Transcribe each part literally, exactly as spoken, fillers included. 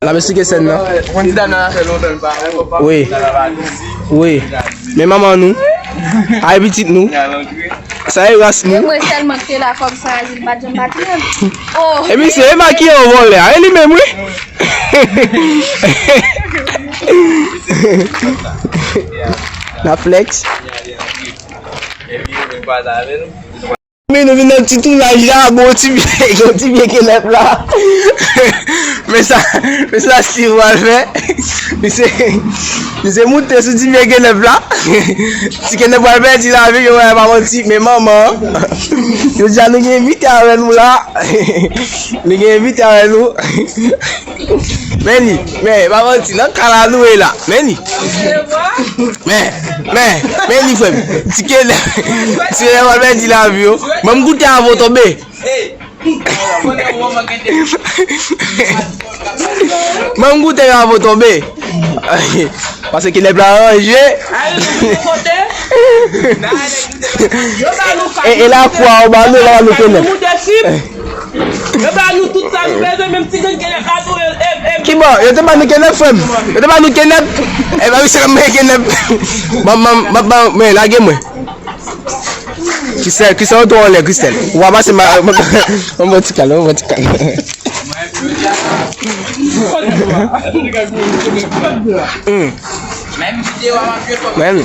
N ap esplike sèn nan. Ti dam nan, sa fè lontan l pa wè. Wi. Wi. Men manman nou. Ay pitit nou. Sa e ras nou. E mwen sèlman ki te la kòm sa, Azil pa t janm bat menm. Oh. E misye, e makiye w vòlè a. E li menm, wi. N ap flex. Men nou vin nan ti tounaj la, bon, ti pye, yon ti pye kenèp la. Men sa, men sa Steve pral fè. Misye, misye moute sou ti pye kenèp la. Ti kenèp pral pèdi lavi, yo wè pa manti, men manman. Yo di a nou gen envite avè nou la. Nou gen envite avè nou. Men li, men, pa manti, nan ka la nou ye la. Men li. Men, men, men li, frè m. Ti kenèp, ti kenèp pral pèdi lavi yo. Ban m goute avan w tonbe. Ban m goute avan w tonbe. Paske kenèp la ranje. E, e la kwa, ou ba nou, la nou kenèp. Yo ba nou tout sa nou bezwen, menm ti grenn kenèp la tou, e, e, e. Ki bò? Yo te ba nou kenèp, frè m. Yo te ba nou kenèp. E ba misye k ap manje kenèp. Ban, ban, ban, ban, men, lage mwen. Christelle, Christelle, ou tou anlè, Christelle. Ou pa pase ma, mwen, mwen, mwen ti kal, mwen ti kal. Hmm. Men.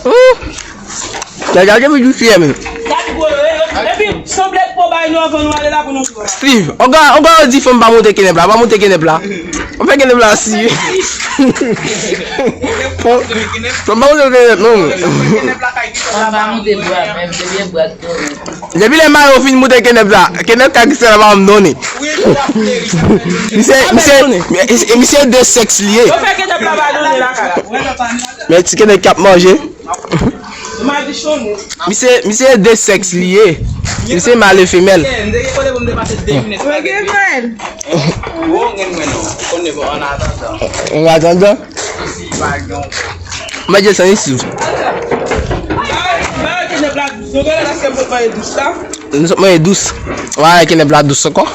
Ooh. Nèg la gen figi fyè, men. Epi, sanble pou bay nou anvan nou ale la pou nou. Steve, ou ka, ou ka di fanm pa monte kenèp la, pa monte kenèp la. Ou fè kenèp la si. Fanm pa monte kenèp, non. Fanm pa monte bwa, menm, se vye bwa tou. Depi lè mayo fin monte kenèp la, kenèp ka gise la pa m donnen. Misye, misye, misye de sèks li ye. Yo fè kenèp la pa donnen la kaka. Men ti kenèp k ap manje. Misye, misye de sèks li ye. Misye male e femèl. Mwen gen frè. An atandan. Mwen gen san isi. Nou sot manje dous. Wa, kenèp la dous ankò.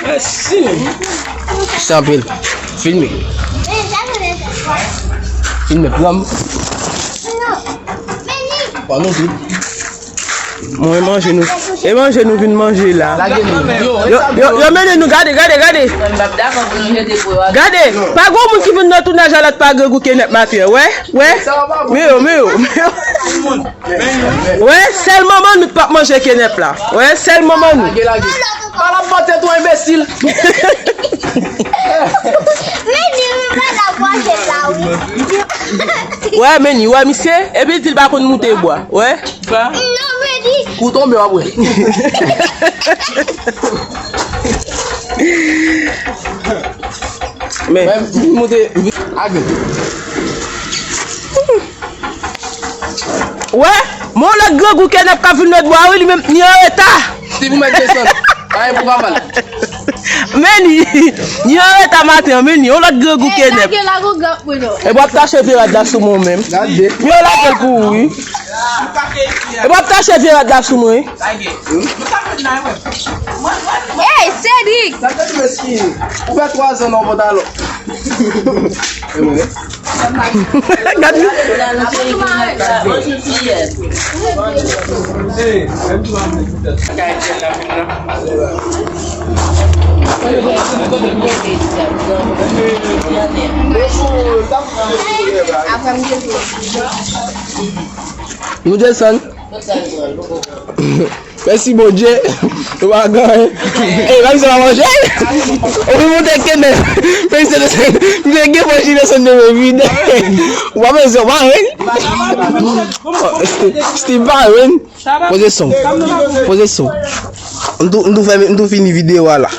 Mèsi. Mèsi anpil. Filme. Filme, pran. Pran nou tout. Mwen manje nou. E manje nou vin manje la. Yo, yo, yo mennen nou, gade, gade, gade. Gade, pa gon moun ki vin nan tounaj la pa grangou kenèp maten, wè, wè. Men yo, men yo, men yo. Wè, sèl manman nou t p ap manje kenèp la. Wè, sèl manman nou. Lage, lage. Pale ap mantè tou, enbesil. Men li, men la pwache la, wi. Wè, men li, wè, misye, epi l di l pa konn moute bwa. Wè. Non, men li. Kou tonbe, w ap wè. Men. Mwen, vin moute, vin. Age. Wè, men yon lòt grangou kenèp k ap vin met bwa wi, li menm, li an reta. Steve ou mèt desann. Pa gen pou pa mal. Men li, li an reta maten an, men li, yon lòt grangou kenèp. E w ap tache vye rad la sou mwen menm. Gade. Men yon lapèl pou ou wi. E w ap tache vye rad la sou mwen. Ey, Cedric! Ou fè twa zan nan pantalon. Gad li. Nou desann. Mèsi Bondye. Ou pa gen anyen. Ey, pa bezwen pa manje. Ou vin monte kenèp. Mèsi de, mwen gen fòs ki desann de men vide. Ou pa bezwen pa ren. Steve pa ren. Poze son. Poze son. M tou, m tou fè, m tou fini videyo a la.